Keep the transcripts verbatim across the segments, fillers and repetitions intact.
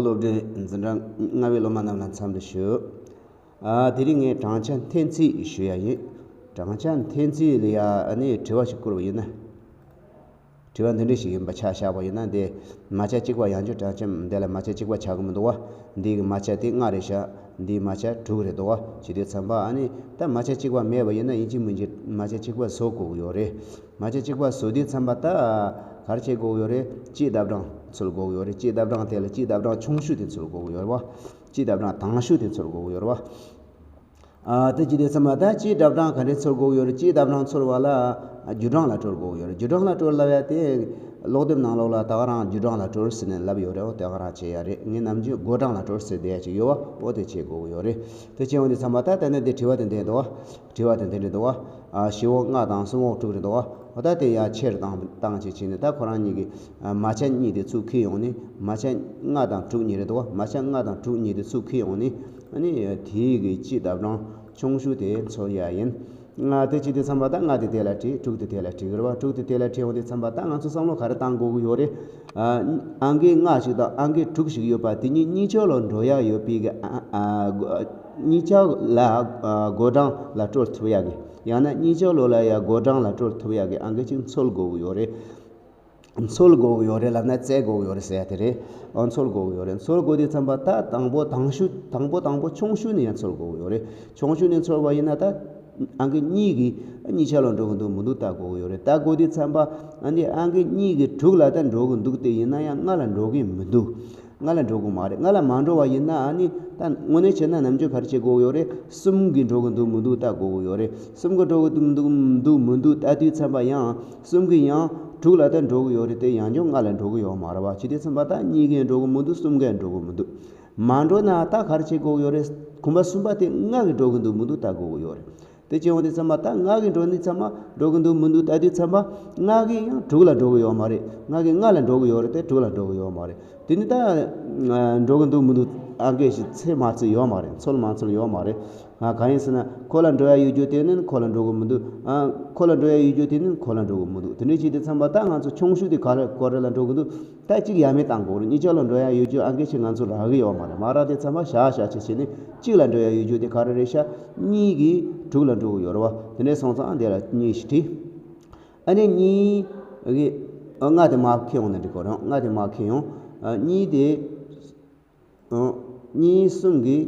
སློབ་གྲྭའི་འཛིན་གྲྭ་ལྔ་པའི་སློབ་མ་རྣམས་ལ་འཚམས་འདྲི་ཞུ། ཨ་དེ་རིང་ངས་བགྲང་བྱ་འཐེན་རྩིས་ཞུ་ཡ་ཡིན། བགྲང་བྱ་འཐེན་རྩིས་ལ་ཡ་ཨ་ནི་དྲི་བ་ཞིག་བསྐུར་བ་ཡིན་ན། དྲི་བ་འདི་འདྲ་ཞིག་ཡིན་པ་ཆ་བཞག་པ་ཡིན་ན། འདི་མ་ཆ་གཅིག་པ་ཡང་བསྐྱར་བགྲང་བྱ་འདི་ལ་མ་ཆ་གཅིག་པ་ཆགས་ཀྱི་མི་འདུག་བ། འདི་གི་མ་ཆ་དེ་ལྔ་རེད་ཤག་འདིའི་མ་ཆ་དྲུག་རེད་འདུག་བ། བྱས་དུས་ཙམ་པ་ཨ་ནི་ད་མ་ཆ་གཅིག་པ་མེད་པ་ཡིན་ན་ཡིན་གཅིག་མིན་གཅིག་མ་ཆ་གཅིག་པ་བཟོ་དགོས་ཀྱི་ཡོད་རེད། མ་ཆ་གཅིག་པ་བཟོ་དུས་ཙམ་པ་ད་ག་རེ་བྱེད་དགོས་ཀྱི་ཡོད་རེད། སྤྱིའི་ཟླ་གྲངས་འཚོལ་དགོས་ཀྱི་ཡོད་རེད། སྤྱིའི་ཟླ་གྲངས་དེ་ལ་སྤྱིའི་ཟླ་གྲངས་ཆུང་ཤོས་དེ་འཚོལ་དགོས་ཀྱི་ཡོད་རེད་བ། སྤྱིའི་ཟླ་གྲངས་དང་ཤོས་དེ་འཚོལ་དགོས་ཀྱི་ཡོད་རེད་བ། ཨ་དེ་ཅི་དེ་ཚང་མ་ད་སྤྱིའི་ཟླ་གྲངས་ག་འདྲས་འཚོལ་དགོས་ཡོད་རེད། སྤྱིའི་ཟླ་གྲངས་འཚོལ་བ་ལ་བརྒྱུད་གྲངས་ལ་སྤྲོད་དགོས་ཡོད་རེད། བརྒྱུད་གྲངས་ལ་སྤྲོད་ལབ་ཡ་དེ་ཀློག་དེབ་ནང་ལོགས་ལ་ད་ག་རང་བརྒྱུད་གྲངས་ལ་སྤྲོད་ཟེར་ནས་ལབ་ཡོད་རེད། འོ་དེ་ག་རང་བྱེད་ཡ་རེད། ངས་ནམ་རྒྱུན་བགོད་གྲངས་ལ་སྤྲོད་ཟེར་བསྡད་ཡ་ཅིག་ཡོད་བ། འོ་དེ་བྱེད་དགོས་ཀྱི་ཡོད་རེད། དེ་བྱས་འོང་དུས་ཙམ་པ་ད་ད་ནི་དེ་དྲི་བ་དེ་འདྲས་འདུག་བ། དྲི་བ་དེ་འདི་འདྲས་འདུག་བ། ཨ་བཞི་འོག་ལྔ་དང་གསུམ་འོག་དྲུག་རེད་འདུག་བ། འོ་ད་དེ་ཡ་ཆེར་བཏང་བཏང་བྱས་བྱས་ནས་ད་ཁོ་རང་གཉིས་ཀྱི་ཨ་མ་ཆ་གཉིས་དེ་ཚུར་འཁྱེར་ཡོང་ནས། མ་ཆ་ལྔ་དང་དྲུག་གཉིས་རེད་འདུག་བ། མ་ཆ་ལྔ་དང་དྲུག་གཉིས་དེ་ཚུར་འཁྱེར་ཡོང་ནས། ཨ་ནི་དེའི་གི་སྤྱིའི་ཟླ་གྲངས་ཆུང་ཤོས་དེ་འཚོལ་ཡ་ཡིན། ལྔ་དེ་ཅི་དེ་ཚང་མ་ད་ལྔ་དེ་དེ་ལ་བྲིས། དྲུག་དེ་དེ་ལ་བྲིས་ཀྱི་རེད་བ། དྲུག་དེ་དེ་ལ་བྲིས་ཡོང་དུས་ཙམ་པ་ད་ང་ཚོ་བསམ་བློ་ག་རེ་བཏང་དགོས་ཀྱི་ཡོད་རེད། ཨ་ཨང་ཀི་ལྔ་ཞིག་དང་ཨང་ཀི་དྲུག་ཞིག་ཡོད་པ་དེ་གཉིས་གཉིས་ཆར་ལ་འགྲོ་ཡ་ཡོད་པའི་གི་ཨ་ཨ་གཉིས་ཆར་ལ་ཨ་བགོད་གྲངས་ལ་སྤྲོད་ཐུབ་ཡ་གི། ཡང་ན་གཉིས་ཆར་ལ་ཡ་བགོད་གྲངས་ལ་སྤྲོད་ཐུབ་ཡ་གི་ཨང་ཀི་ཅིག་འཚོལ་དགོས་ཀྱི་ཡོད་རེད། འཚོལ་དགོས་ཀྱི་ཡོད་རེད་ལབ་ན་བཙལ་དགོས་ཀྱི་ཡོད་རེད་ཟེར་ཡ་དེ་རེད། ཨ་འཚོལ་དགོས་ཀྱི་ཡོད་རེད། འཚོལ་དགོས་དུས་ཙམ་པ་ད་དང་པོ་དང་ཤོས་དང་པོ་དང་པོ་ཆུང་ཤོས་ནས་ཡང་འཚོལ་དགོས་ཀྱི་ཡོད་རེད། ཆུང་ཤོས་ནས་འཚོལ་བ་ཡིན་ན་ད་ཨང་ཀི་གཉིས་ཀྱིས་གཉིས་ཆར་ལ་འགྲོ་གི་འདུག་མི་འདུག་ལྟ་དགོས་ཀྱི་ཡོད་རེད། ལྟ་དགོས་དུས་ཙམ་པ་ཨ་ནི་ཨང་ཀི་གཉིས་ཀྱིས་དྲུག་ལ་ད་འགྲོ་གི་འདུག་སྟེ། ཡིན་ན་ཡང་ལྔ་ལ་འགྲོ་གི་མི་འདུག་ལྔ་ལ་འགྲོ་གི་མ་རེད། ལྔ་ལ་མ་འགྲོ་བ་ཡིན་ན་ཨ་ནི་ད་དངོས་གནས་བྱས་ན་ནམ་རྒྱུན་ག་རེ་བྱེད་དགོས་ཀྱི་ཡོད་རེད། གསུམ་གྱིས་འགྲོ་གི་འདུག་མི་འདུག་ལྟ་དགོས་ཀྱི་ཡོད་རེད། གསུམ་གྱིས་འགྲོ་གི་འདུག་མི་འདུག་མི་འདུག་ལྟ་དུས་ཙམ་པ་ཡང་གསུམ་གྱིས་ཡང་དྲུག་ལ་ད་འགྲོ་གི་ཡོད་རེད་དེ། ཡང་བསྐྱར་ལྔ་ལ་འགྲོ་གི་ཡོད་མ་རེད་བ། བྱས་དུས་ཙམ་པ་ད་གཉིས་ཀས་འགྲོ་གི་མི་འདུག་གསུམ་གས་འགྲོ་གི་མི་འདུག་མ་འགྲོ་ན་ད་ག་རེ་བྱེད་དགོས་ཀྱི་ཡོད་རེད། གོམ་པ་གསུམ་པ་དེ་ལྔ་གིས་འགྲོ་གི་འདུག་མི་འདུག་ལྟ་དགོས་ཀྱི་ཡོད་རེད། དེ་བྱས་འོང་དུས་ཙམ་པ་ད་ལྔ་གིས་འགྲོ་ནི་ཙམ་པ་འགྲོ་གི་འདུག་མི་འདུག་ལྟ་དུས་ཙམ་པ་ལྔ་གིས་ཡང་དྲུག་ལ་འགྲོ་གི་ཡོད་མ་རེད། ལྔ་གིས་ལྔ་ལ་འགྲོ་གི་ཡོད་རེད་དེ་དྲུག་ལ་འགྲོ་གི་ཡོད་མ་རེད། དེ་ནི་ད་འགྲོ་གི་འདུག་མི་འདུག་ཨང་ཀི་ཞིག་འཚོལ་མ་འཚོལ་ཡོད་མ་རེད། འཚོལ་མ་འཚོལ་ཡོད་མ་རེད། ང་གང་ཡིན་ཟེར་ན་ཁོ་ལ་འགྲོ་ཡ་ཡོད་རྒྱུ་དེ་ནི་ཁོ་ལ་འགྲོ་གི་མི་འདུག་ཨ་ཁོ་ལ་འགྲོ་ཡ་ཡོད་རྒྱུ་དེ་ནི་ཁོ་ལ་འགྲོ་གི་མི་འདུག་དེ་འདྲ་བྱས་དུས་ཙམ་པ་ད་ང་ཚོ་ཆུང་ཤོས་དེ་ག་ལ་ག་རེ་ལ་འགྲོ་གི་འདུག་ད་གཅིག་ཡ་མེད་བཏང་དགོས་རེད། གཉིས་ཆར་ལ་འགྲོ་ཡ་ཡོད་རྒྱུ་ཨང་ཀི་ཞིག་ང་ཚོ་རག་གི་ཡོད་མ་རེད། མ་རག་དུས་ཙམ་པ་བཞག་བཞག་བྱས་བྱས་ནས་གཅིག་ལ་འགྲོ་ཡ་ཡོད་རྒྱུ་དེ་ག་རེ་རེད་ཤག་གཉིས་ཀྱིས་དྲུག་ལ་འགྲོ་གི་ཡོད་རེད་བ། དེ་འདྲ་སོང་ཙང་འདི་ལ་གཉིས་ཞིག་བྲིས། ཨ་ནི་གཉིས་ཀྱིས་ཨ་ལྔ་དེ་མར་འཁྱེར་ཡོང་ན་འགྲིག་གི་རེད། ལྔ་དེ་མར་འཁྱེར་ཡོང་། ཨ་གཉིས་དེ་ཨ་གཉིས་གསུམ་གྱིས་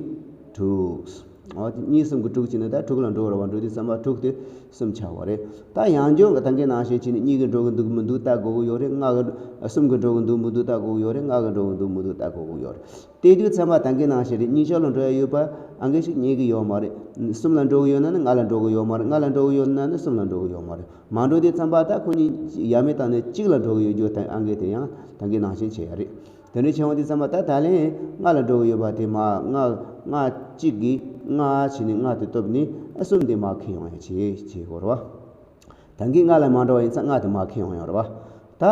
དྲུག་ཨོ་དེ་གཉིས་གསུམ་གྱིས་དྲུག་བྱས་ནས་ད་དྲུག་ལ་འགྲོ་རེད་བ། འགྲོ་དུས་ཙམ་པ་དྲུག་དེ་གསུམ་ཆགས་པ་རེད། ད་ཡང་བསྐྱར་གྱི་ད་གིན་ནང་བཞིན་བྱས་ནས་གཉིས་ཀྱིས་འགྲོ་གི་འདུག་མི་འདུག་ལྟ་དགོས་ཀྱི་ཡོད་རེད། ལྔ་གིས་གསུམ་གྱིས་འགྲོ་གི་འདུག་མི་འདུག་ལྟ་དགོས་ཀྱི་ཡོད་རེད། ལྔ་གིས་འགྲོ་གི་འདུག་མི་འདུག་ལྟ་དགོས་ཀྱི་ཡོད་རེད། དེ་དུས་ཙམ་པ་ད་གིན་ནང་བཞིན་རེད། གཉིས་ཆར་ལ་འགྲོ་ཡ་ཡོད་པ་ཨང་ཀི་ཞིག་རྙེད་ཀྱི་ཡོད་མ་རེད། གསུམ་ལ་འགྲོ་གི་ཡོད་ན་ནི་ལྔ་ལ་འགྲོ་གི་ཡོད་མ་རེད། ལྔ་ལ་འགྲོ་གི་ཡོད་ན་ནི་གསུམ་ལ་འགྲོ་གི་ཡོད་མ་རེད། མ་འགྲོ་དུས་ཙམ་པ་ད་ཁོ་གཉིས་ཡ་མེད་བཏང་ནས་གཅིག་ལ་འགྲོ་གི་ཡོད་རྒྱུ་ད་ཨང་ཀི་དེ་ཡང་ད་གིན་ནང་བཞིན་བྱེད་ཡ་རེད། དེ་འདྲ་བྱུང་དུས་ཙམ་པ་ད་ད་ལན་ལྔ་ལ་འགྲོ་གི་ཡོད་པ་དེ་མར་ལྔ་ལྔ་གཅིག་གིས་ལྔ་བྱས་ནས་ལྔ་དེ་བཏོན་ནས་ཨ་གསུམ་དེ་མར་འཁྱེར་ཡོང་ཡ་བྱེད་བྱེད་དགོས་རེད་བ། ད་གིན་ལྔ་ལ་མ་འགྲོ་བ་ཡིན་ཙང་ལྔ་དེ་མར་འཁྱེར་ཡོང་ཡོད་རེད་བ། ད་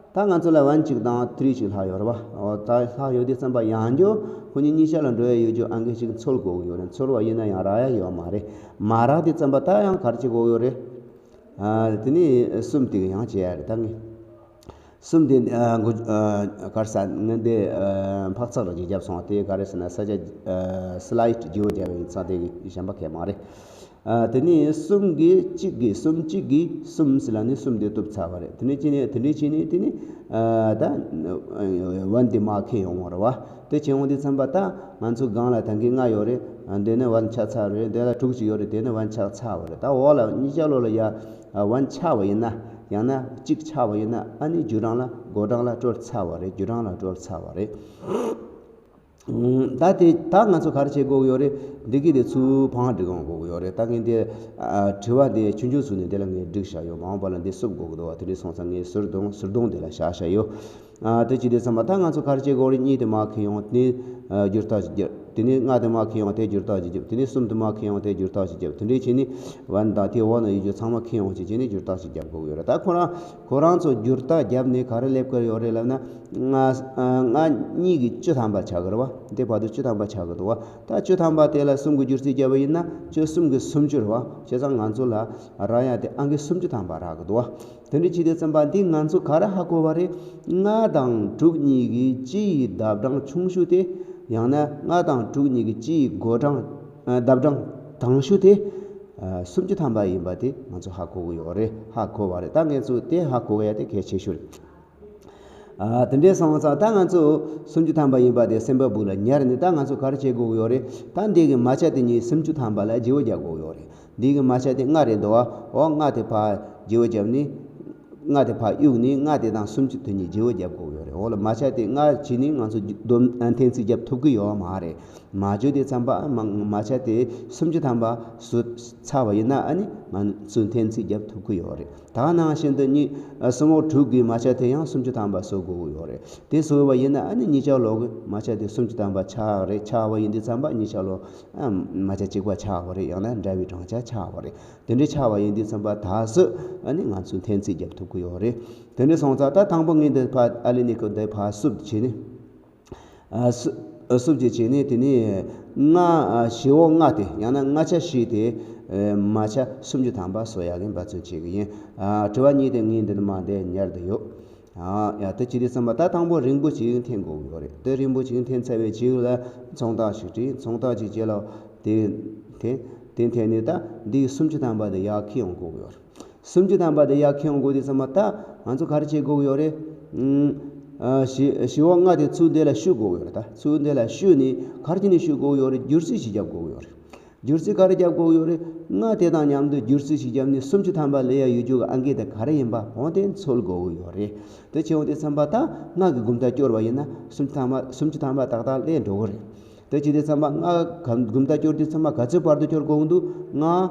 ད་ང་ཚོ་ལ་ཝན་གཅིག་དང་ཐི་རི་གཅིག་ལྷག་ཡོད་རེད་བ། འོ་ད་ལྷག་ཡོད་དུས་ཙམ་པ་ཡང་བསྐྱར་ཁོ་གཉིས་གཉིས་ཆར་ལ་འགྲོ་ཡ་ཡོད་རྒྱུ་ཨང་ཀི་ཞིག་འཚོལ་དགོས་ཀྱི་ཡོད་རེད། འཚོལ་བ་ཡིན་ན་ཡང་རག་ཡ་ཡོད་མ་རེད། མ་རག་དུས་ཙམ་པ་ད་ཡང་ག་རེ་བྱེད་དགོས་ཡོད་རེད། ཨ་དེ་ནས་གསུམ་དེ་ཡང་བྱེད་ཡ་རེད། ད་ངས་གསུམ་དེ་ཨ་འགོ་ཨ་ག་རེ་ཟ། ངས་འདི་ཨ་འཕག་འཚག་རང་གིས་བརྒྱབ་སོང་། དེ་ག་རེ་ཟེར་ན་ས་ཆ་ཨ་སི་ལའིཌ་བརྗེ་པོ་བརྒྱབ་པ་ཡིན་ཙང་དེ་གི་གཞན་པ་གས་མ་རེད། ཨ་དེ་ནས་གསུམ་གྱིས་གཅིག་གིས་གསུམ་གཅིག་གིས་གསུམ་ཟེར་ལབ་ནས་གསུམ་དེ་གཏུབ་ཚར་བ་རེད། དེ་ནས་ཅི་ནས་དེ་འདྲས་བྱས་ནས་དེ་ནས་ཨ་ད་ཝན་དེ་མར་འཁྱེར་ཡོང་བ་རེད་བ། དེ་བྱས་འོང་དུས་ཙམ་པ་ད་ང་ཚོ་སྒང་ལ་ད་གིན་ལྔ་ཡོད་རེད། ཨ་འདི་ནས་ཝན་ཆགས་ཚར་རེད། འདི་ལ་དྲུག་ཅིག་ཡོད་རེད། དེ་ནས་ཝན་ཆགས་ཚར་བ་རེད། ད་འོག་ལ་གཉིས་ཆར་ལ་ཡ་ཝན་ཆགས་པ་ཡིན་ན། ཡང་ན་གཅིག་ཆགས་པ་ཡིན་ན་ཨ་ནི་བརྒྱུད་གྲངས་ལ་བགོད་གྲངས་ལ་སྤྲོད་ཚར་བ་རེད། བརྒྱུད་གྲངས་ལ་སྤྲོད་ཚར་བ་རེད། ད་དེ་ད་ང་ཚོ་ག་རེ་བྱེད་དགོས་ཀྱི་ཡོད་རེད། འདི་གི་དེ་ཚུར་བང་སྒྲིག་ཡོང་དགོས་ཀྱི་ཡོད་རེད། ད་ངས་འདི་ཨ་དྲི་བ་འདི་ཆུང་ཆུང་བཟོས་ནས་འདི་ལ་ངས་བསྒྲིགས་བཞག་ཡོད། མ་འོངས་པ་ལ་འདི་བསུབ་དགོས་ཀྱི་འདུག་བ། དེ་འདྲས་སོང་ཙང་ངས་ཟུར་དོང་ཟུར་དོང་འདི་ལ་བཞག་བཞག་ཡོད། ཨ་དེ་ཅི་དེ་ཚང་མ་ད་ང་ཚོ་ག་རེ་བྱེད་དགོས་རེད། གཉིས་དེ་མར་འཁྱེར་ཡོང་། དེ་ནས་ཨ་བསྒྱུར་རྟགས་ཅིག་བརྒྱབ། དེ་ནས་ལྔ་དེ་མར་འཁྱེར་ཡོང་། དེ་བསྒྱུར་རྟགས་ཅིག་བརྒྱབ། དེ་ནས་གསུམ་དེ་མར་འཁྱེར་ཡོང་། དེ་བསྒྱུར་རྟགས་ཅིག་བརྒྱབ། དེ་འདྲས་བྱས་ནས་ཝན་དང་དེ་འོག་ན་ཡོད་རྒྱུ་ཚང་མ་འཁྱེར་ཡོང་བྱས་བྱས་ནས་བསྒྱུར་རྟགས་ཅིག་བརྒྱབ་དགོས་ཀྱི་ཡོད་རེད། ད་ཁོ་རང་ཁོ་རང་ཚོ་བསྒྱུར་རྟགས་བརྒྱབ་ནས་ག་རེ་སླེབས་ཀྱི་ཡོད་རེད་ལབ་ན། ལྔ་ཨ་ལྔ་གཉིས་ཀྱི་བཅུ་ཐམ་པ་ཆགས་ཀྱི་རེད་བ། འདི་བར་དུ་བཅུ་ཐམ་པ་ཆགས་ཀྱི་འདུག་བ། ད་བཅུ་ཐམ་པ་དེ་ལ་གསུམ་གྱིས་བསྒྱུར་རྩིས་བརྒྱབ་པ་ཡིན་ན་བཅུ་གསུམ་གྱིས་སུམ་ཅུ་རེད་བ། བྱས་ཙང་ང་ཚོ་ལ་རག་ཡ་དེ་ཨང་ཀི་སུམ་ཅུ་ཐམ་པ་རག་གི་འདུག་བ། དེ་འདྲ་བྱས་དུས་ཙམ་པ་འདི་ང་ཚོ་ག་རེ་ཧ་གོ་བ་རེད། ལྔ་དང་དྲུག་གཉིས་ཀྱི་སྤྱི་ཡི་ལྡབ་གྲངས་ཆུང་ཤོས་དེ། ཡང་ན་ལྔ་དང་དྲུག་གཉིས་ཀྱི་སྤྱི་ཡི་བགོད་གྲངས་ཨ་ལྡབ་གྲངས་དང་ཤོས་དེ། ཨ་སུམ་ཅུ་ཐམ་པ་ཡིན་པ་དེ་ང་ཚོ་ཧ་གོ་གི་ཡོད་རེད། ཧ་གོ་བ་རེད། ད་ངས་ཚོ་དེ་ཧ་གོ་ཡ་དེ་གལ་ཆེ་ཤོས་རེད། ཨ་དེ་འདྲའི་སོང་ཙང་ད་ང་ཚོ་སུམ་ཅུ་ཐམ་པ་ཡིན་པ་དེ་སེམས་པ་སྦུག་ལ་ཉར་ནས། ད་ང་ཚོ་ག་རེ་བྱེད་དགོས་ཀྱི་ཡོད་རེད། ད་འདི་གི་མ་ཆ་དེ་གཉིས་སུམ་ཅུ་ཐམ་པ་ལ་བརྗེ་བོ་རྒྱག་དགོས་ཀྱི་ཡོད་རེད། འདི་གི་མ་ཆ་དེ་ལྔ་རེད་འདུག་བ། འོ་ལྔ་དེ་ཕར་བརྗེ་བོ་བརྒྱབ་ནས། ལྔ་དེ་ཕར་གཡུག་ནས་ལྔ་དེ་དང་སུམ་ཅུ་དེ་གཉིས་བརྗེ་བོ་རྒྱབ་དགོས་ཀྱི་ཡོད་རེད། འོ་ལ་མ་ཆ་དེ་ལྔ་བྱས་ནས་ང་ཚོ་བསྡོམས་ཨ་འཐེན་རྩིས་རྒྱབ་ཐུབ་ཀྱི་ཡོད་མ་རེད། མ་བརྗེ་དུས་ཙམ་པ་མ་མ་ཆ་དེ་སུམ་ཅུ་ཐམ་པ་བཟོས་ཚར་བ་ཡིན་ན། ཨ་ནི་ང་ཚོས་འཐེན་རྩིས་རྒྱབ་ཐུབ་ཀྱི་ཡོད་རེད། ད་ག་ནང་བཞིན་དུ་གཉིས་ཨ་གསུམ་འོག་དྲུག་གི་མ་ཆ་དེ་ཡང་སུམ་ཅུ་ཐམ་པ་བཟོ་དགོས་ཀྱི་ཡོད་རེད། དེ་བཟོས་པ་ཡིན་ན་ཨ་ནི་གཉིས་ཆ་ལོག་གི་མ་ཆ་དེ་སུམ་ཅུ་ཐམ་པ་ཆགས་རེད། ཆགས་པ་ཡིན་དུས་ཙམ་པ་གཉིས་ཆ་ལོག་ཨ་མ་ཆ་གཅིག་པ་ཆགས་པ་རེད། ཡང་ན་འདྲ་བའི་གྲངས་ཆ་ཆགས་པ་རེད། དེ་འདྲ་ཆགས་པ་ཡིན་དུས་ཙམ་པ་ད་གཟོད་ཨ་ནི་ང་ཚོས་འཐེན་རྩིས་རྒྱབ་ཐུབ་ཀྱི་ཡོད་རེད། དེ་འདྲ་སོང་ཙང་ད་དང་པོ་ངས་འདི་ཕར་ཨ་ལེ་ནི་ཁོ་འདི་ཕར་བསུབ་བྱས་ནས། ཨ་སུ་ཨ་སུབ་ཅིག་བྱས་ནས། དེ་ནས་ལྔ་ཨ་བཞི་འོག་ལྔ་དེ། ཡང་ན་ལྔ་ཆ་བཞི་དེ་ཨ་མ་ཆ་སུམ་ཅུ་ཐམ་པ་བཟོ་ཡག་གི་འབད་བརྩོན་བྱེད་ཀྱི་ཡིན། ཨ་དྲི་བ་གཉིས་དེ་ངས་འདི་ནས་མར་འདི་ཉར་བསྡད་ཡོད། ཨ་ཡ་དེ་བྱེད་དུས་ཙམ་པ་ད་དང་པོ་རིང་པོ་ཅིག་འཐེན་དགོས་ཀྱི་ཡོད་རེད། དེ་རིང་པོ་ཅིག་འཐེན་ཚར་བའི་རྗེས་ལ་མཚུངས་རྟགས་ཤིག་བྲིས། མཚུངས་རྟགས་ཅིག་རྗེས་ལ་དེ་དེ་དེ་འཐེན་ནས་ད་འདིའི་སུམ་ཅུ་ཐམ་པ་དེ་ཡར་འཁྱེར་ཡོང་དགོས་ཀྱི་ཡོད་རེད། སུམ་ཅུ་ཐམ་པ་དེ་ཡར་འཁྱེར་ཡོང་དགོས་དུས་ཙམ་པ་ད་ང་ཚོ་ག་རེ་བྱེད་དགོས་ཀྱི་ཡོད་རེད། ཨུམ། ཨ་བཞི་བཞི་འོག་ལྔ་དེ་ཚུར་འདི་ལ་བཤུ་དགོས་ཀྱི་ཡོད་རེད། ད་ཚུར་འདི་ལ་བཤུས་ནས་ག་རེ་བྱས་ནས་བཤུ་དགོས་ཀྱི་ཡོད་རེད། བསྒྱུར་རྩིས་ཤིག་རྒྱབ་དགོས་ཀྱི་ཡོད་རེད། བསྒྱུར་རྩིས་ག་རེ་རྒྱབ་དགོས་ཀྱི་ཡོད་རེད། ལྔ་དེ་དང་མཉམ་དུ་བསྒྱུར་རྩིས་ཤིག་བརྒྱབ་ནས་སུམ་ཅུ་ཐམ་པ་ལས་ཡར་ཡོད་རྒྱུ་གི་ཨང་ཀི་དེ་ག་རེ་ཡིན་པ་འོ་དེ་འཚོལ་དགོས་ཀྱི་ཡོད་རེད། དེ་བྱེད་ཡོང་དུས་ཙམ་པ་ད་ལྔ་གི་འགུམ་ཐག་སྐྱོར་བ་ཡིན་ན་སུམ་ཅུ་ཐམ་པ་སུམ་ཅུ་ཐམ་པ་ཏག་ཏག་སླེབས་འགྲོ་གི་རེད། དེ་བྱེད་དུས་ཙམ་པ་ལྔ་གམ་འགུམ་ཐག་སྐྱོར་དུས་ཙམ་པ་ག་ཚོད་བར་དུ་སྐྱོར་དགོས་འདུག་ལྔ་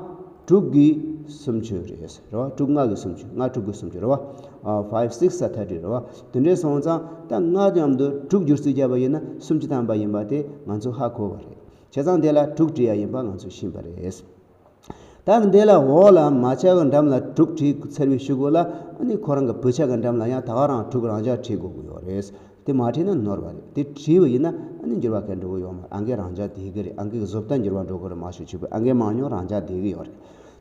དྲུག་གི་སུམ་ཅུ་རེད། རེད་བ། དྲུག་ལྔ་གི་སུམ་ཅུ། ལྔ་དྲུག་གི་སུམ་ཅུ་རེད་བ། ཨ་five six are thirty རེད་བ། དེ་འདྲའི་སོང་ཙང་ད་ལྔ་མཉམ་དུ་དྲུག་བསྒྱུར་རྩིས་བརྒྱབ་པ་ཡིན་ན་སུམ་ཅུ་ཐམ་པ་ཡིན་པ་དེ་ང་ཚོ་ཧ་གོ་བ་རེད། བྱས་ཙང་དེ་ལ་དྲུག་བྲིས་ཡ་ཡིན་པ་ང་ཚོས་ཤེས་པ་རེད། ད་འདི་ལ་འོག་ལ་མ་ཆ་གི་འགྲམ་ལ་དྲུག་བྲིས་ཚར་བའི་གཞུག་གུ་ལ་ཨ་ནི་ཁོ་རང་གི་བུ་ཆ་གི་འགྲམ་ལ་ཡང་ད་ག་རང་དྲུག་རང་འཇགས་བྲིས་དགོས་ཀྱི་ཡོད་རེད། དེ་མ་བྲིས་ན་ནོར་བ་རེད། དེ་བྲིས་པ་ཡིན་ན་ཨ་ནི་འགྱུར་བ་གང་འགྲོ་གི་ཡོད་མ་རེད། ཨང་ཀི་རང་འཇགས་བསྡད་ཀྱི་རེད། ཨང་ཀི་གི་བཟོ་ལྟ་འགྱུར་བ་འགྲོ་གི་རེད་མ་གཞི་བྱས་པའི་ཨང་ཀི་མང་ཉུང་རང་འཇགས་བསྡད་ཀྱི་ཡོད་རེད།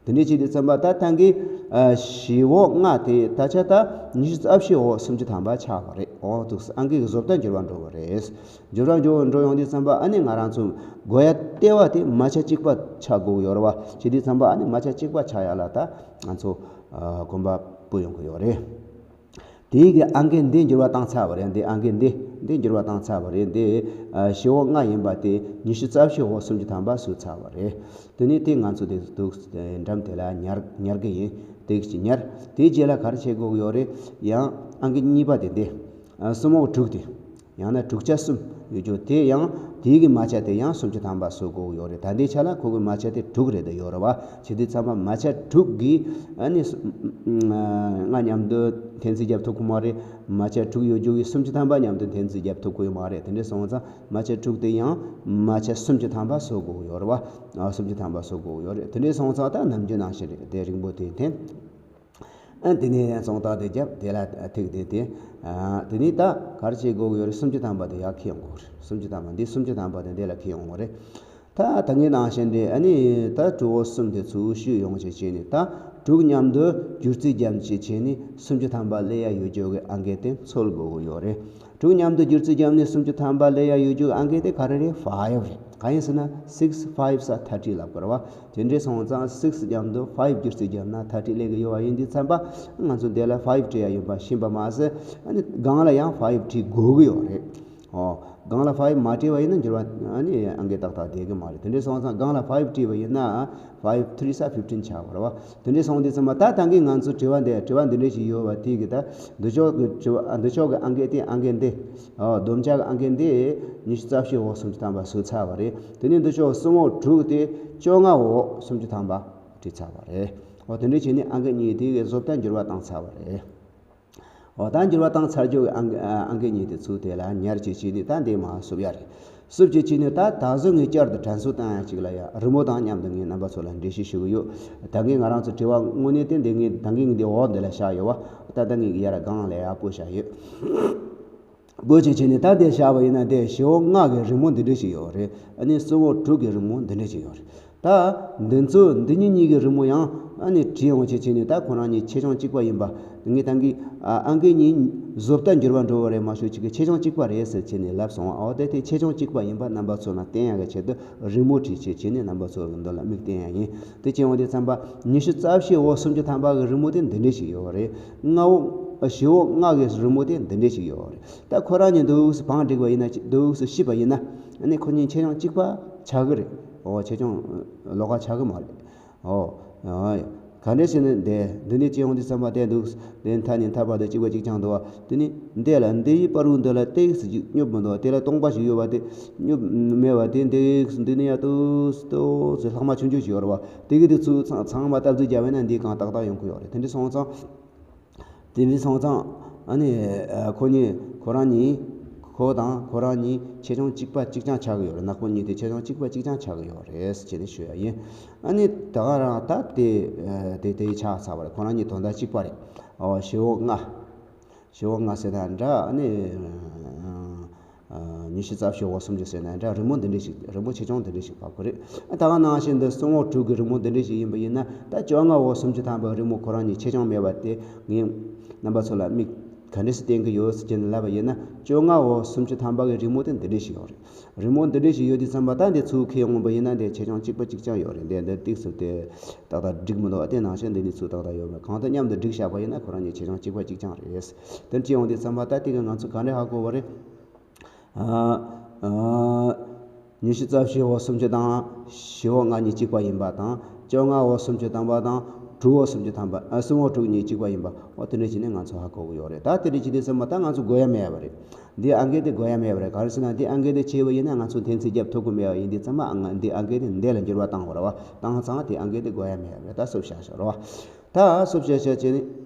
དེ་འདྲ་བྱས་དུས་ཙམ་པ་ད་ཐང་གི་ཨ་བཞི་འོག་ལྔ་དེ་ད་ཆ་ད་ཉི་ཤུ་རྩ་བཞི་འོག་སུམ་ཅུ་ཐམ་པ་ཆགས་པ་རེད། འོ་འདུག་སེ་ཨང་ཀི་གི་བཟོ་ལྟ་འགྱུར་བ་འགྲོ་གི་རེད། འགྱུར་བ་འགྲོ་འགྲོ་ཡོང་དུས་ཙམ་པ་ཨ་ནི་ང་རང་ཚོ་དགོས་ཡ་ལྟེ་བ་དེ་མ་ཆ་གཅིག་པ་ཆགས་དགོས་ཀྱི་ཡོད་རེད་བ། བྱེད་དུས་ཙམ་པ་ཨ་ནི་མ་ཆ་གཅིག་པ་ཆགས་ཡ་ལ་ད་ང་ཚོ་ཨ་གོམ་པ་སྤོ་ཡོང་གི་ཡོད་རེད། དེའི་གི་ཨང་ཀི་འདི་འགྱུར་བ་བཏང་ཚར་བ་རེད། འདི་ཨང་ཀི་འདི་འདི་འགྱུར་བ་བཏང་ཚར་བ་རེད། འདི་ཨ་བཞི་འོག་ལྔ་ཡིན་པ་དེ་ཉི་ཤུ་རྩ་བཞི་འོག་སུམ་ཅུ་ཐམ་པ་བཟོས་ཚར་བ་རེད། དེ་ནས་དེ་ང་ཚོ་དེ་འདུག་འགྲམ་དེ་ལ་ཉར་ཉར་གི་ཡིན། དེ་གཅིག་ཉར། དེའི་རྗེས་ལ་ག་རེ་བྱེད་དགོས་ཀྱི་ཡོད་རེད། ཡང་ཨང་ཀི་གཉིས་པ་དེ་འདི་ཨ་གསུམ་འོག་དྲུག་དེ། ཡང་ན་དྲུག་ཆ་གསུམ་ཡོད་རྒྱུ་དེ་ཡང་དེའི་གི་མ་ཆ་དེ་ཡང་སུམ་ཅུ་ཐམ་པ་བཟོ་དགོས་ཀྱི་ཡོད་རེད། ད་ལྟའི་ཆ་ལ་ཁོ་གི་མ་ཆ་དེ་དྲུག་རེད་དེ་ཡོད་རེད་བ། བྱེད་དུས་ཙམ་པ་མ་ཆ་དྲུག་གི་ཨ་ནི་སུ་ལྔ་མཉམ་དུ་འཐེན་རྩིས་རྒྱབ་ཐུབ་ཀྱི་མ་རེད། མ་ཆ་དྲུག་ཡོད་རྒྱུ་གི་སུམ་ཅུ་ཐམ་པ་མཉམ་དུ་འཐེན་རྩིས་རྒྱབ་ཐུབ་ཀྱི་མ་རེད། དེ་འདྲ་སོང་ཙང་མ་ཆ་དྲུག་དེ་ཡང་མ་ཆ་སུམ་ཅུ་ཐམ་པ་བཟོ་དགོས་ཀྱི་ཡོད་རེད་བ། ཨ་སུམ་ཅུ་ཐམ་པ་བཟོ་དགོས་ཀྱི་ཡོད་རེད། དེ་འདྲ་སོང་ཙང་ད་ནམ་རྒྱུན་ནང་བཞིན་རེད། དེ་རིང་པོ་དེ་འཐེན། ཨ་དེ་ནས་མཚུངས་རྟགས་དེ་བརྒྱབ། དེ་ལ་ཐིག་དེ་དེ། ཨ་དེ་ནས་ད་ག་རེ་བྱེད་དགོས་ཀྱི་ཡོད་རེད། སུམ་ཅུ་ཐམ་པ་དེ་ཡར་འཁྱེར་ཡོང་དགོས་རེད། སུམ་ཅུ་ཐམ་པ་འདི་སུམ་ཅུ་ཐམ་པ་དེ་འདི་ལ་འཁྱེར་ཡོང་དགོས་རེད། ད་ད་གིན་ནང་བཞིན་རེད། ཨ་ནི་ད་དྲུག་འོག་གསུམ་དེ་ཚུར་བཤུས་ཡོང་བྱས་བྱས་ནས། ད་དྲུག་མཉམ་དུ་བསྒྱུར་རྩིས་རྒྱབ་བྱས་བྱས་ནས་སུམ་ཅུ་ཐམ་པ་སླེབས་ཡ་ཡོད་རྒྱུ་གི་ཨང་ཀི་དེ་འཚོལ་དགོས་ཀྱི་ཡོད་རེད། དྲུག་མཉམ་དུ་བསྒྱུར་རྩིས་བརྒྱབ་ནས་སུམ་ཅུ་ཐམ་པ་སླེབས་ཡ་ཡོད་རྒྱུ་ཨང་ཀི་དེ་ག་རེ་རེད། ཕའིབ་རེད། གང་ཡིན་ཟེར་ན་six fives are thirty ལབ་དགོས་རེད་བ། དེ་འདྲ་སོང་ཙང་six མཉམ་དུ་five བསྒྱུར་རྩིས་བརྒྱབ་ན་thirty སླེབས་ཀྱི་ཡོད་པ་ཡིན་དུས་ཙམ་པ་ང་ཚོ་འདི་ལ་five བྲིས་ཡ་ཡིན་པ་ཤེས་པ་མ་ཟད། ཨ་ནི་སྒང་ལ་ཡང་five བྲིས་དགོས་ཀྱི་ཡོད་རེད། ཨོ། སྒང་ལ་five མ་བྲིས་པ་ཡིན་ན་འགྱུར་བ་ཨ་ནི་ཨང་ཀི་ཏག་ཏག་བསྡད་ཀྱི་མ་རེད། དེ་འདྲ་སོང་ཙང་སྒང་ལ་five བྲིས་པ་ཡིན་ན་five threes are fifteen ཆགས་པ་རེད་བ། དེ་འདྲ་སོང་དུས་ཙམ་པ་ད་ད་གིན་ང་ཚོ་དྲི་བ་འདི་དྲི་བ་འདི་འདྲ་ཞིག་ཡོད་པ་དེ་གི་ད་འདི་ཕྱོགས་ཀྱི་དྲི་བ་འདི་ཕྱོགས་ཀྱི་ཨང་ཀི་དེ་ཨང་ཀི་འདི། ཨོ། བསྡོམས་བྱ་གི་ཨང་ཀི་འདི་ཉི་ཤུ་རྩ་བཞི་འོག་སུམ་ཅུ་ཐམ་པ་བཟོས་ཚར་བ་རེད། དེ་ནས་འདི་ཕྱོགས་གསུམ་འོག་དྲུག་དེ་བཅོ་ལྔ་འོག་སུམ་ཅུ་ཐམ་པ་བྲིས་ཚར་བ་རེད། ཨོ། དེ་འདྲ་བྱས་ནས་ཨང་ཀི་གཉིས་དེ་གི་བཟོ་ལྟ་འགྱུར་བ་བཏང་ཚར་བ་རེད། ཨོ། ད་འགྱུར་བ་བཏང་ཚར་རྒྱུ་གི་ཨང་ཨང་ཀི་གཉིས་དེ་ཚུར་དེ་ལ་ཉར་བྱས་བྱས་ནས་ད་འདི་མར་བསུབ་ཡ་རེད། བསུབ་བྱས་བྱས་ནས་ད་ད་གཟོད་ངས་བསྐྱར་དུ་དྲན་གསོ་བཏང་ཡ་གཅིག་ལ་ཡ། རི་མོ་དང་མཉམ་དུ་ངས་རྣམ་པ་ཚོ་ལ་འགྲེལ་བཤད་ཞུ་གི་ཡོད། ད་གིན་ང་རང་ཚོ་དྲི་བ་དངོས་གནས་དེ་འདི་ངས་ད་གིན་འདི་འོག་འདི་ལ་བཞག་ཡོད་བ། ད་ད་ངས་ཡར་སྒང་ལ་ཡ་སྤོས་བཞག་ཡོད། སྤོས་བྱས་བྱས་ནས་ད་འདི་བཞག་པ་ཡིན་ན་དེ་བཞི་འོག་ལྔ་གི་རི་མོ་འདི་འདྲ་ཞིག་ཡོད་རེད། ཨ་ནི་གསུམ་འོག་དྲུག་གི་རི་མོ་འདི་འདྲ་ཞིག་ཡོད་རེད། ད་འདི་ཚོ་འདི་གཉིས་གཉིས་ཀྱི་རི་མོ་ཡང་ཨ་ནི་བྲིས་ཡོང་བྱས་བྱས་ནས། ད་ཁོ་རང་གཉིས་ཆེ་ཆུང་གཅིག་པ་ཡིན་པ། ངས་ད་གིན་ཨ་ཨང་ཀི་གཉིས་བཟོ་ལྟ་འགྱུར་བ་འགྲོ་བ་རེད་མ་ཤོད་ཅིག་གི་ཆེ་ཆུང་གཅིག་པ་རེད་ཟེར་བྱས་ནས་ལབ་སོང་བ། འོ་དེ་དེ་ཆེ་ཆུང་གཅིག་པ་ཡིན་པ་རྣམ་པ་ཚོ་ལ་བསྟན་ཡག་གི་ཆེད་དུ་རི་མོ་བྲིས་བྱས་བྱས་ནས་རྣམ་པ་ཚོ་གི་མདུན་ལ་མིག་བསྟན་ཡག་ཡིན། དེ་བྱས་ཡོང་དུས་ཙམ་པ་ཉི་ཤུ་རྩ་བཞི་འོག་སུམ་ཅུ་ཐམ་པ་གི་རི་མོ་དེ་འདི་འདྲས་ཞིག་ཡོད་རེད། ལྔ་འོག་བཞི་འོག་ལྔ་གི་རི་མོ་དེ་འདི་འདྲས་ཞིག་ཡོད་རེད། ད་ཁོ་རང་གཉིས་འདུག་སེ་བང་བསྒྲིགས་པ་ཡིན་ན། འདུག་སེ་བཤུས་པ་ཡིན་ན། ཨ་ནི་ཁོ་གཉིས་ཆེ་ཆུང་གཅིག་པ་ཆགས་ཀྱི་རེད། འོ་ཆེ་ཆུང་ལོགས་ཀ་ཆགས་ཀྱི་མ་རེད། འོ། ཨ། ག་འདྲས་ཟེར་ན་དེ་འདི་ནས་བྱས་ཡོང་དུས་ཙམ་པ་དེ་འདུག་དེ་མཐའ་ནས་མཐའ་བར་དུ་གཅིག་པ་གཅིག་རྐྱང་འདུག་བ། དེ་ནི་འདི་ལ་འདི་ཡི་བར་དུ་འདི་ལ་ཏོག་ཙམ་ཅིག་སྙོབ་མི་འདུག་དེ་ལ་སྟོང་པ་ཞིག་ཡོད་པ་དེ་སྙོབ་མེད་པ་དེ། འདི་འདི་ནི་ཡ་ཏོག་ཙམ་ཏོག་ཙམ་ལྷག་མ་ཆུང་ཆུང་ཞིག་ཡོད་རེད་བ། དེ་གི་དེ་ཚོ་ཚང་ཚང་མ་སྟབས་བདེ་བརྒྱབ་པ་ཡིན་ན་འདི་གང་ཏག་ཏག་ཡོང་གི་ཡོད་རེད། དེ་འདྲས་སོང་ཙང་། དེ་འདྲས་སོང་ཙང་། ཨ་ནི་ཨ་ཁོ་གཉིས་ཁོ་རང་གཉིས། ཁོ་དང་ཁོ་རང་གཉིས་ཆེ་ཆུང་གཅིག་པ་གཅིག་རྐྱང་ཆགས་ཀྱི་ཡོད་རེད། ནག་པོ་གཉིས་དེ་ཆེ་ཆུང་གཅིག་པ་གཅིག་རྐྱང་ཆགས་ཀྱི་ཡོད་རེད་ཟེར་ནས་ཞུ་ཡ་ཡིན། ཨ་ནི་ད་ག་རང་ད་དེ་ཨ་དེ་དེ་ཆགས་ཚར་བ་རེད། ཁོ་རང་གཉིས་དོན་དག་གཅིག་པ་རེད། ཨོ་བཞི་འོག་ལྔ། བཞི་འོག་ལྔ་ཟེར་ན་འདྲ། ཨ་ནི་ཨ་ཉི་ཤུ་རྩ་བཞི་འོག་སུམ་ཅུ་ཟེར་ན་འདྲ། རི་མོ་འདི་འདྲས་ཞིག་རི་མོ་ཆེ་ཆུང་འདི་འདྲས་ཞིག་བབས་ཀྱི་རེད། ད་ག་ནང་བཞིན་འདི་གསུམ་འོག་དྲུག་གི་རི་མོ་འདི་འདྲས་ཞིག་ཡིན་པ་ཡིན་ན། ད་བཅོ་ལྔ་འོག་སུམ་ཅུ་ཐམ་པའི་རི་མོ་ཁོ་རང་གཉིས་ཆེ་ཆུང་མེད་པ་དེ་ངས་རྣམ་པ་ཚོ་ལ་མིག་ག་འདྲས་སེ་བསྟན་གྱི་ཡོད་ཟེར་ནས་ལབ་པ་ཡིན་ན། བཅོ་ལྔ་འོག་སུམ་ཅུ་ཐམ་པ་གི་རི་མོ་དེ་འདི་འདྲས་ཞིག་ཡོད་རེད། རི་མོ་འདི་འདྲས་ཞིག་ཡོད་དུས་ཙམ་པ་ད་འདི་ཚུར་འཁྱེར་ཡོང་བ་ཡིན་ན་འདི་ཆེ་ཆུང་གཅིག་པ་གཅིག་རྐྱང་ཡོད་རེད། འདི་འདི་ཏོག་ཙམ་དེ་ཏག་ཏག་འགྲིག་མི་འདུག་དེ་ནང་བཞིན་འདི་ནི་ཚུར་ཏག་ཏག་ཡོད་མེད་གང་དང་མཉམ་དུ་བསྒྲིགས་བཞག་པ་ཡིན་ན་ཁོ་རང་གཉིས་ཆེ་ཆུང་གཅིག་པ་གཅིག་རྐྱང་རེད། དེ་འདྲས་ཡོང་དུས་ཙམ་པ་ད་དེ་གི་ང་ཚོ་ག་འདྲས་ཧ་གོ་བ་རེད། ཨ་ཨ་ཉི་ཤུ་རྩ་བཞི་འོག་སུམ་ཅུ་དང་བཞི་འོག་ལྔ་གཉིས་གཅིག་པ་ཡིན་པ་དང་། བཅོ་ལྔ་འོག་སུམ་ཅུ་ཐམ་པ་དང་དྲུག་འོག་སུམ་ཅུ་ཐམ་པ། ཨ་གསུམ་འོག་དྲུག་གཉིས་གཅིག་པ་ཡིན་པ། འོ་དེ་འདྲ་བྱས་ནས་ང་ཚོ་ཧ་གོ་གི་ཡོད་རེད། ད་དེ་འདྲ་བྱས་དུས་ཙམ་པ་ད་ང་ཚོ་དགོས་ཡ་མེད་པ་རེད། འདི་ཨང་ཀི་དེ་དགོས་ཡ་མེད་པ་རེད། ག་རེ་ཟེར་ན་འདི་ཨང་ཀི་དེ་བྱས་པ་ཡིན་ན་ང་ཚོ་འཐེན་ཚིག་རྒྱབ་ཐུབ་ཀྱི་མེད་པ་ཡིན་དུས་ཙམ་པ། ཨང་འདི་ཨང་ཀི་དེ་འདི་ལ་འགྱུར་བ་བཏང་དགོས་རེད་བ། བཏང་ཙང་དེ་ཨང་ཀི་དེ་དགོས་ཡ་མེད་པ་རེད། ད་སུབ་བཞག་བཞག་རེད་བ། ད་སུབ་བཞག་བཞག་བྱས་ནས།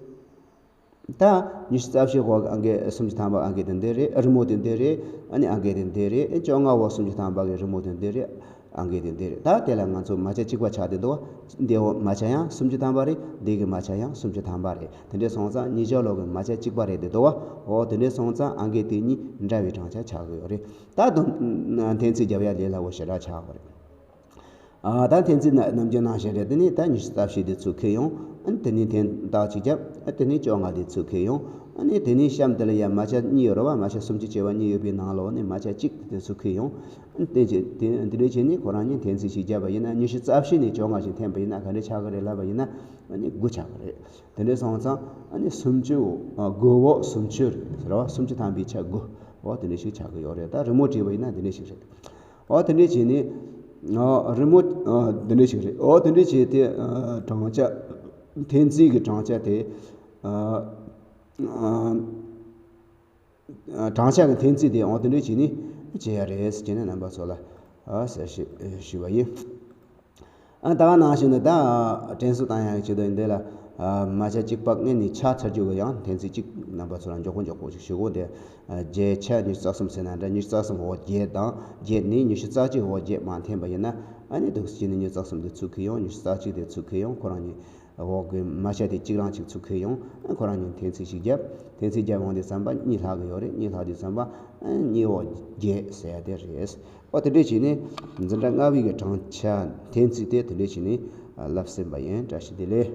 ད་ཉི་ཤུ་རྩ་བཞི་འོག་ཨང་ཀི་སུམ་ཅུ་ཐམ་པ་ཨང་ཀི་དེ་འདི་རེད། རི་མོ་དེ་འདི་རེད། ཨ་ནི་ཨང་ཀི་དེ་འདི་རེད། བཅོ་ལྔ་འོག་སུམ་ཅུ་ཐམ་པ་གི་རི་མོ་དེ་འདི་རེད། ཨང་ཀི་དེ་འདི་རེད། ད་དེ་ལ་ང་ཚོ་མ་ཆ་གཅིག་པ་ཆགས་བསྡད་འདུག་འདི་འོག་མ་ཆ་ཡང་སུམ་ཅུ་ཐམ་པ་རེད། འདི་གི་མ་ཆ་ཡང་སུམ་ཅུ་ཐམ་པ་རེད། དེ་འདྲས་སོང་ཙང་གཉིས་ཆ་ལོག་གི་མ་ཆ་གཅིག་པ་རེད་བསྡད་འདུག་འོ་དེ་འདྲས་སོང་ཙང་ཨང་ཀི་དེ་གཉིས་འདྲ་བའི་གྲངས་ཆ་ཆགས་ཀྱི་ཡོད་རེད། ད་དུང་འཐེན་ཚིག་རྒྱབ་ཡ་ལས་སླ་བོ་ཞེ་དྲག་ཆགས་པ་རེད། ཨ་ད་འཐེན་ཚིག་ནམ་རྒྱུན་ནང་བཞིན་རེད། དེ་ནས་ད་ཉི་ཤུ་རྩ་བཞི་དེ་ཚུར་འཁྱེར་ཡོང་། ཨ་ནི་དེ་ནས་འཐེན་རྟགས་གཅིག་བརྒྱབ། ཨ་དེ་ནས་བཅོ་ལྔ་དེ་ཚུར་འཁྱེར་ཡོང་། ཨ་ནི་དེ་ནས་གཤམ་དེ་ལ་ཡ་མ་ཆ་གཉིས་ཡོད་རེད་བ། མ་ཆ་སུམ་ཅུ་བྱས་པ་གཉིས་ཡོད་པའི་ནང་ལོགས་ནས་མ་ཆ་གཅིག་དེ་ཚུར་འཁྱེར་ཡོང་། ཨ་ནི་དེ་བྱས་དེ་འདི་འདྲས་བྱས་ནས་ཁོ་རང་གཉིས་འཐེན་ཚིག་ཞིག་བརྒྱབ་པ་ཡིན་ན། ཉི་ཤུ་རྩ་བཞི་ནས་བཅོ་ལྔ་ཞིག་འཐེན་པ་ཡིན་ན་ག་འདྲས་ཆགས་ཀྱི་རེད་ལབ་པ་ཡིན་ན། ཨ་ནི་དགུ་ཆགས་ཀྱི་རེད། དེ་འདྲས་སོང་ཙང་ཨ་ནི་སུམ་ཅུ་འོག་དགུ་འོག་སུམ་ཅུ་རེད་ཟེར་བ། སུམ་ཅུ་ཐམ་པའི་ཆ་དགུ་འོ་དེ་འདྲས་ཞིག་ཆགས་ཀྱི་ཡོད་རེད། ད་རི་མོ་བྲིས་པ་ཡིན་ན་དེ་འདྲས་ཞིག་རེད། འོ་དེ་འདྲས་བྱས་ནས། ཨ་རི་མོ་ཨ་དེ་འདྲས་ཞིག་རེད། འོ་དེ་འདྲས་བྱས་ཏེ་ཨ་གྲངས་ཆ། འཐེན་ཚིག་གི་གྲངས་ཆ་དེ། ཨ་ཨ་གྲངས་ཆ་གི་འཐེན་ཚིག་དེ་འོ་དེ་འདྲས་བྱས་ནས་བྱེད་ཡ་རེད་ཟེར་ནས་རྣམ་པ་ཚོ་ལ་ཨ་གསལ་བཤད་ཞུས་པ་ཡིན། ཨ་ད་ག་ནང་བཞིན་དུ་ད་དྲན་གསོ་བཏང་ཡག་གི་ཆེད་དུ་འདི་ལ་ཨ་མ་ཆ་གཅིག་པ་སྔོན་ནས་ཆགས་ཚར་རྒྱུ་གི་ཡང་འཐེན་ཚིག་གཅིག་རྣམ་པ་ཚོ་ལ་མགྱོགས་པོ་མགྱོགས་པོ་ཞིག་ཞུ་དགོས་ཏེ། ཨ་བརྒྱད་ཆ་ཉི་ཤུ་རྩ་གསུམ་ཟེར་ན་འདྲ། ཉི་ཤུ་རྩ་གསུམ་འོག་བརྒྱད་དང་བརྒྱད་ནས་ཉི་ཤུ་རྩ་གཅིག་འོག་བརྒྱད་མར་འཐེན་པ་ཡིན་ན། ཨ་ནི་འདུག་སེ་བྱས་ནས་ཉི་ཤུ་རྩ་གསུམ་དེ་ཚུར་འཁྱེར་ཡོང་། ཉི་ཤུ་རྩ་གཅིག་དེ་ཚུར་འཁྱེར་ཡོང་། ཁོ་རང་གཉིས་འོག་གི་མ་ཆ་དེ་གཅིག་རང་གཅིག་ཚུར་འཁྱེར་ཡོང་། ཨ་ཁོ་རང་གཉིས་འཐེན་ཚིག་ཞིག་བརྒྱབ། འཐེན་ཚིག་བརྒྱབ་ཡོང་དུས་ཙམ་པ་གཉིས་ལྷག་གི་ཡོད་རེད། གཉིས་ལྷག་དུས་ཙམ་པ་ཨ་གཉིས་འོག་བརྒྱད་ཟེར་ཡ་དེ་རེད། ཨོ་དེ་འདྲས་བྱས་ནས་འཛིན་གྲྭ་ལྔ་པའི་གི་གྲངས་ཆ་འཐེན་ཚིག་དེ་དེ་འདྲས་བྱས་ནས་ཨ་བསླབས་ཟིན་པ་ཡིན། བཀྲ་ཤིས་བདེ་ལེགས།